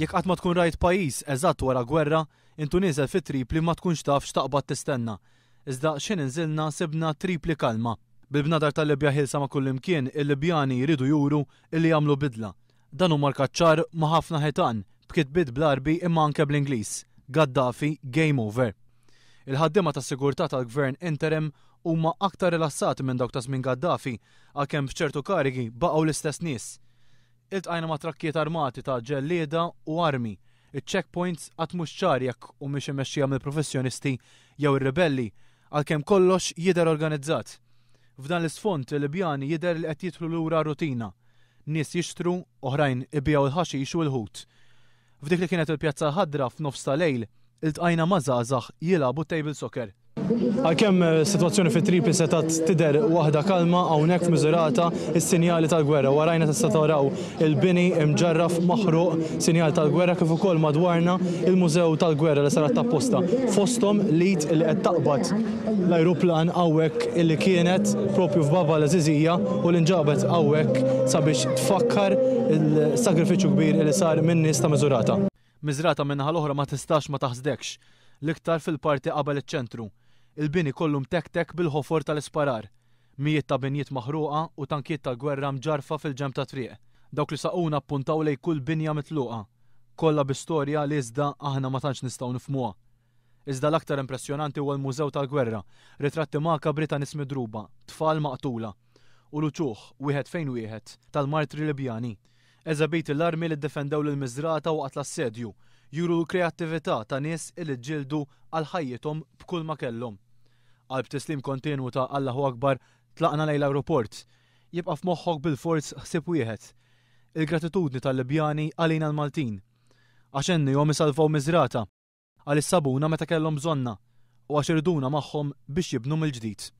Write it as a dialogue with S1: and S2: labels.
S1: Jekk qatt ma tkun rajt pajjiż eżatt wara gwerra, int u nieżel fi Tripli ma tkunx taf x'taqbad tistenna. Iżda x'ħin inżilna sibna Tripli kalma. Bil-bnadar tal-Libja ħielsa ma' kullimkien, il-Libjani jridu juru illi għamlu bidla. Dan hu markat ċar ma' ħafna ħitan, b'kitbiet bl-Għarbi imma anke bl-Ingliż, Gaddafi, game over. Il-ħaddiema tas-sigurtà tal-Gvern interim huma aktar rilassati minn dawk ta' żmien Gaddafi, għalkemm f'ċertu karigi baqgħu l-istess nies. Iltqajna ma' trakkijiet armati ta' ġellieda u armi. Iċ-checkpoints għad mhux ċar jekk humiex imexxija mill-professjonisti jew ir-ribelli, għalkemm kollox jidher organizzat. F'dan l-isfond, il-Libjani jidher li qed jidħlu lura għar-rutina. Nies jixtru, oħrajn ibigħu l-ħaxix u l-ħut. F'dik li kienet il-Pjazza l-Ħadra f'nofs ta' lejl, iltqajna ma' żgħażagħ jilagħbu table soccer. Għalkemm is-sitwazzjoni fi Tripli setgħet tidher waħda kalma, hawnhekk f'Misurata s-sinjali tal-gwerra. Warajna tista' taraw il-bini mġarraf maħruq, sinjal tal-gwerra, kif ukoll madwarna il-mużew tal-gwerra li sar apposta. Fosthom l-id li qed taqbad l-ajruplan hawnhekk illi kienet propju f'Bab al-Għażiżija u li nġabet hawnhekk sabiex tfakkar il-sagrifiċċju kbir li sar min-nies ta' Misurata. Miżrata min-naħa l-oħra ma tistax ma taħsdekx, l-iktar fil-parti qabel iċ-ċentru. Il-bini kollu mtektek bil-ħofor tal-isparar. Mijiet ta' binjiet maħruqa u tankijiet tal-gwerra mġarrfa fil-ġenb tat-triq. Dawk li saquna ppuntaw lejn kull binja mitluqa. Kollha bi storja li iżda aħna ma tantx nistgħu nifhmuha. Iżda l-aktar impressjonanti huwa l-Mużew tal-Gwerra, ritratti makabri ta' nies midruba, tfal maqtula. U l-uċuħ, wieħed fejn wieħed, tal-martri Libjani. Eżebiti l-armi li ddefendew lil Misrata waqt l-assedju, juru l-kreattività ta' nies li ġġieldu għal ħajjithom b'kull ma kellhom. Qalb tislim kontinwu ta' Allahu Akbar tlaqna lejn l-ajruport. Jibqa' f'moħħok bilfors ħsieb wieħed. Il-gratitudni tal-Libjani għalina l-Maltin. Għax għennihom isalvaw Misrata. Għaliex sabuna meta kellhom bżonna u għax iriduna magħhom biex jibnu mill-ġdid.